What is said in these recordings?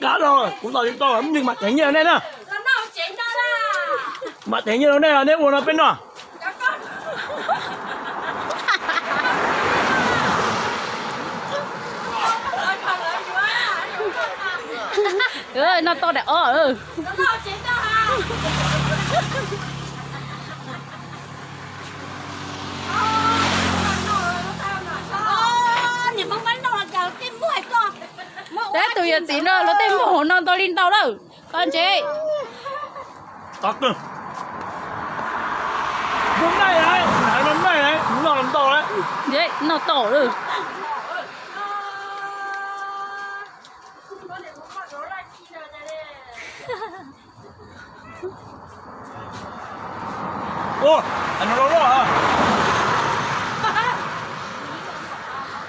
Kab no kuv tos tsis tau, mam them nyiaj rau nej na. Mam them nyiaj rau nej, nej ua no peb noj. Noj tau daim ob. Peb tus yawm txiv no luag tej muag hauv no ntau li ntau lawm. Koj ntse. Mus noj los ntau, mus noj los ntau lawm. Noj tau lawm.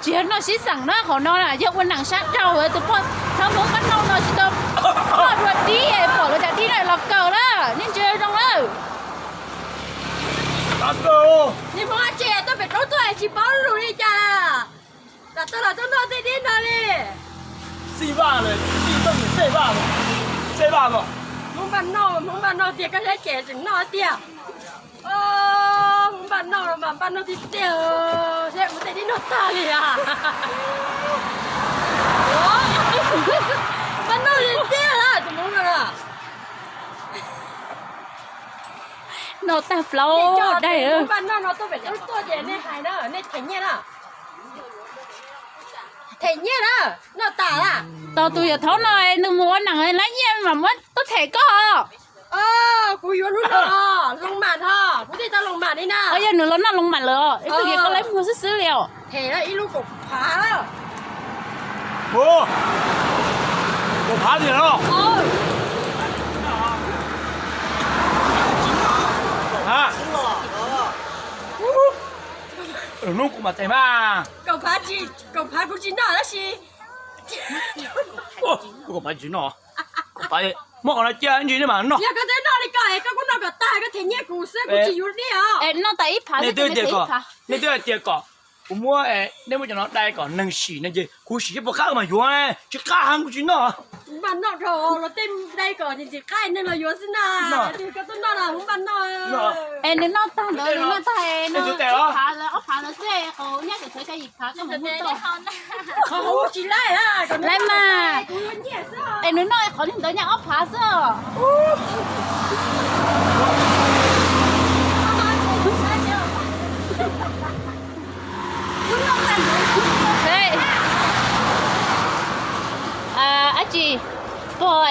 Tsis yog noj sib xeem na, qhov no na yog ua neeg sab dhau, tus poj thawj Hmoob Npaj Nauj no tsis tau noj dua dib, pom lawv cov dib no los kaw lawm, nej ntsia zoo lawm. Niag Hmoob Ab Tsi tuaj pem roob tuaj tsis paub lus li cas, kom tuaj los tuaj noj tej dib no li. Xij Vaj lawm, xij Vaj, xij Vaj, xij Vaj os. Hmoob Npaj Nauj, Hmoob Npaj Nauj tiag, koj saib ces tseem noj tiag. Hmoob Npaj Nauj mas Npaj Nauj tiag tiag, seb ua tej dib noj tag li as. Npaj Nauj tiag tiag tus Hmoob no. Noj tag plaub daim. Hmoob Npaj Nauj no tuaj pem roob tuaj ces nej hais na, nej them nyiaj na. Them nyiaj na, noj tas lawm. Tos tus yawm thaub no nws mus ua neeg laib nyiaj mam muab tuaj them koj. Kuv yuav lub no, loo mam tho, kuv thiaj tau loo mam li na. Yog nws los noj loo mam lawm os, ib tug yog koj laib muag xwb xwb li os. Them ib lub kaum phav. Kaum phav tiag los? Hnub kuv mam them mas. Kaum phav kuv tsis noj tab sis. Kaum phav tsis noj. Kaum phav muab qhov no cia ib ntsis nej mam noj. Yog koj twb noj li ko es koj kuj noj kom tag, koj them nyiaj kuv xwb, kuv tsis yuav dib os. Es noj tas ib phav, nej twb hais tias kom, nej twb hais tias kom kuv muab, nej muab cov no dai kom neeg sim no ces kuv sim ib puas qab mas yuav, tsis qab heev kuv tsis noj. Npaj Nauj dhau los tej dai kom ntxim qab neeg los yuav xwb na. Koj tuaj noj los Hmoob Npaj Nauj. Es nws noj tag ntawd, nws noj tag no, ob phav lawm, ob phav lawm xwb, qhov nyab tseem tshuav xya yim phav koj mus muag tau. Laib mas. Es nws noj qhov ntawd nyab ob phav xwb os. Ab tsi, pog,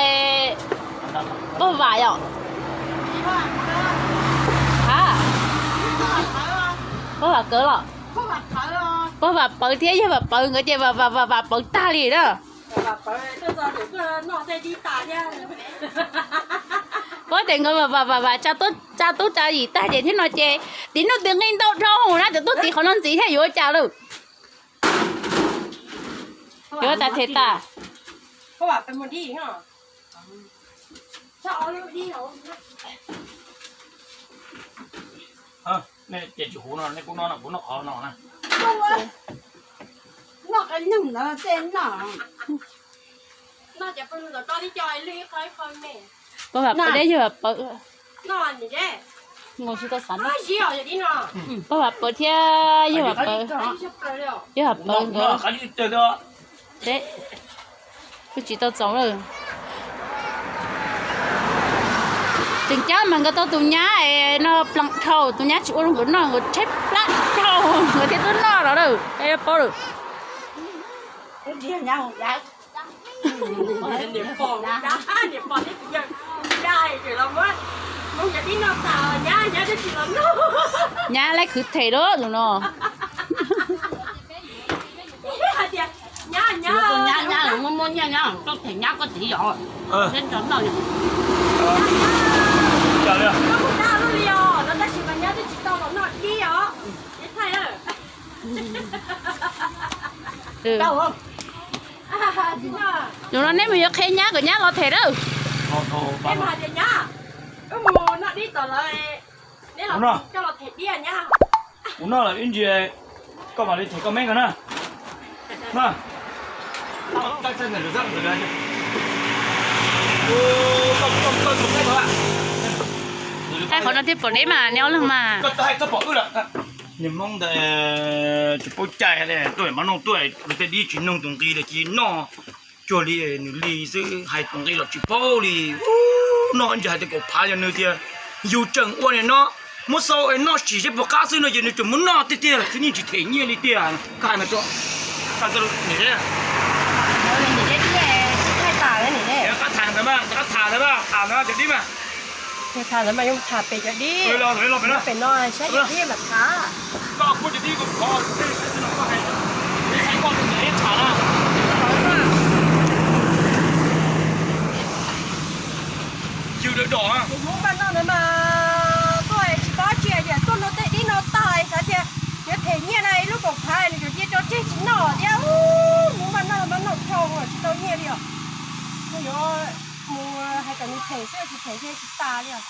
pog Vam yom? Pog Vam Kawv los? Pog Vam Pawv thiab yawg Vam Pawv nkawd ces Vam Vam Vam Vam Pawv tag li na. Pab tias nkawd Vam Vam Vam Vam tsa tub tsa yim tag ces thiab no ces tiv nuj tis nqi ntau dhau hauv na, cov tuaj tiv qhov no ntxiv thiab yuav ua cas lawm. Yuav tas them tas. Nej ces tsis huv no, nej kuj noj no, kuv noj qhov no na. Noj qee nyuag ntawd tej noj. Pab Vam Pawv thiab yawg Vam Pawv. Mus tsis tau xav no. Pab Vam Pawv thiab yawg Vam Pawv. Yawg Vam Pawv nkawd. Kuj tsis tau txaus lawm. Tseem ceeb mas nkawd tau tus nyab no plees dhau, tus nyab tsis ua rau nkawd noj, nkawd tshaib plab dhau, nkawd thiaj tuaj noj los lawm, paub lawm. Nyab laib khwv them lawm tus no. Nyab, nyab, muaj muaj nyab, nyab, koj them nyab koj txiv yom. Koj mus dab lub li os, no tab sis mas nyab twb tsis tau los noj dib os. Zaum no nej mus yuav qhia nyab kom nyab los them lawm. Hais tias nyab, wb mus noj dib tom lawv, neb los coj los them dib nyab. Kuv noj lawm ib ntsis, koj mam li them koj me ko na. Thaij qhov no thiaj pom deb mas neb ob leeg mas. Niag Hmoob ntawd tsis paub cai, tuaj mas noj tuaj, luag tej dib tsis noog tus nqi los cia noj cuag li nws li xwb, hais tus nqi los tsis paub li. Noj ntsis hais tias kaum phav yog nws tias yus tseem ua li no, muab xau noj tsis seb puas qab xwb no ces nws tseem muab noj tiag tiag xwb, yeej tsis them nyiaj li tiag. Koj hais mas tso, koj hais tau niam, qab tham ntawd mas, qab tham ntawd mas, tham ntawd cov dib mas. Tham ntawd mas yuav tham pem cov dib, pem no saib cov dib mas tham. Koj kuj cov dib, koj hais, koj hais, koj hais, koj hais, koj hais. Tus Hmoob Vaj Noj ntawd mas tuaj tsis paub tsi, tuaj noj tej dib no tag xav tias yuav them nyiaj na, ib lub kaum phav nws yuav cia tso tseg tsis noj thiab. Hmoob Vaj Noj mas noj dhau tsis tau nyiaj li os. Kuv yuav mus hais kom nws them xwb, tsis them ces tsis tas li os.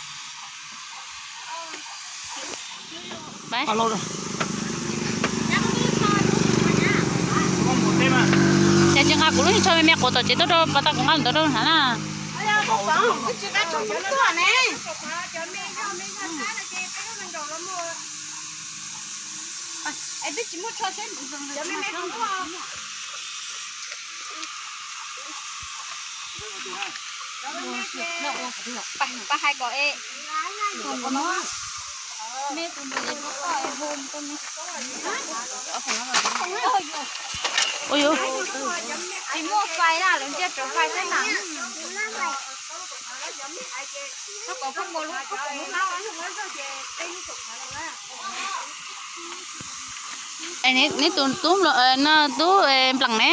Ces tsis nqa kuv lub tsho me me quav tom tsev tuaj rau pas tas kuv nqa ntawd rau hnav na. Pab hais kom e. Ua yuav tsis muaj fais na, lawv ntsia tsoov fais xwb na. Neb tus tub no tub nplees ne.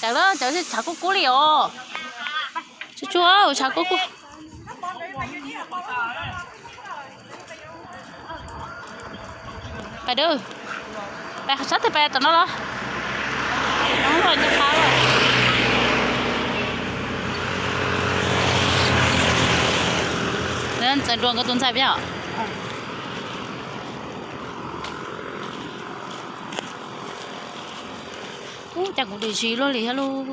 Cawv, cawv tshav kub kub li os. Tsuag tsuag, tshav kub kub. Pais dab, pais sab twg pais tom no los? Ntxawm nruas nkawd tus ntxhais peb os. Ub, cas kuv dim zis luaj li thiab lauj.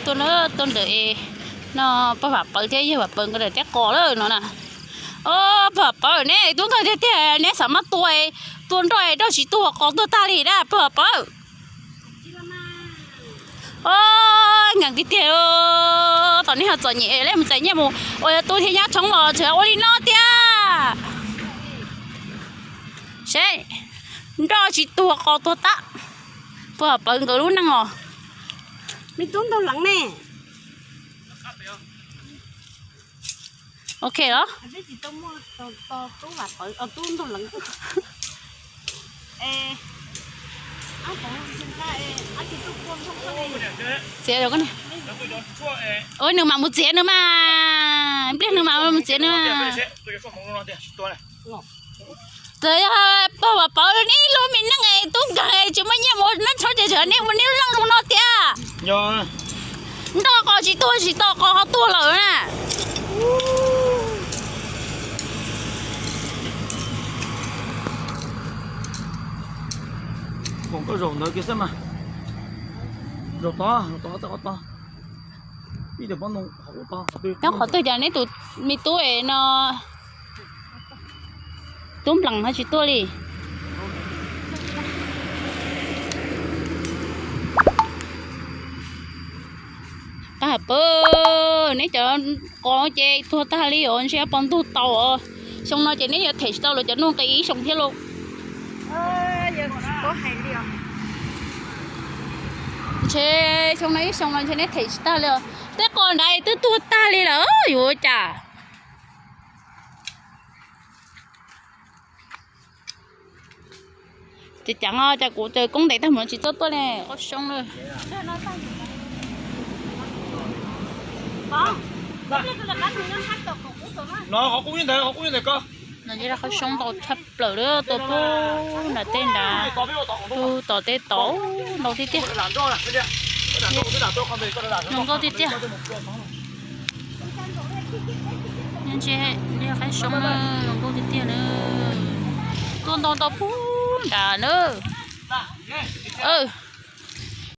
Tuaj na, tuaj ntawm no, pog Vam Pawv thiab yawg Vam Pawv nkawd daim tiab qos lawm no na. Os, pog Vam Pawv, neb tub nkeeg tiag tiag, neb xav mas tua, tua nroj, nroj tsis tuag, qos tuag tag li na pog Vam Pawv. Os, nkees tiag tiag, tom nej ho txom nyem, nej mus txais nyiaj mus ua yog tub thiab nyab tshoob los tseem ua li no tiag. Seb, nroj tsis tuag qos tuag tag. Pog Vam Pawv nkawd lub neej os. Me tub Ntaug Leev ne. Ok los. Txiav, nws mam mus txiav nws mas, pliag nws mam mus txiav nws mas. Txawm yog pog Vam Pawv neb lub me neej tub nkeeg tsis muaj nyiaj mus neb tshoob ces neb mus neb leej zoo no tiag. Nroj qos tsis tuag, tsis tau qos ho tuag lawm na. Zaum ntawd kiag xwb mas. Zaum tod, zaum tod, tod, tod. Nyob qhov twg cas neb tus me tub es no, tub nplees no tsis tuaj li. Qab pawg, neb cov qos ces tuag tag li os, ntshe pos ntug tau os. Xyoo no ces neb yuav them tsis tau lawv cov nuj nqis ib xyoo thiab lauj. Ntshe xyoo no ib xyoo no ntshe neb them tsis tag li os. Tej qos nrad twb tuag tag li lawm yuav ua cas. Ces cas cas kuv caw koob ntes tag mus tsis txawj tuaj ne, qhov xyoob na. No ces qhov xyoob ntau tshaj plaws li, tuaj pug nram tej nrad, pug tom tej tod, ntau tiag tiag. Zoo nkauj tiag tiag. Ntsia qhov xyoob na, zoo nkauj tiag tiag na. Tuaj ntau ntau pug nrad na.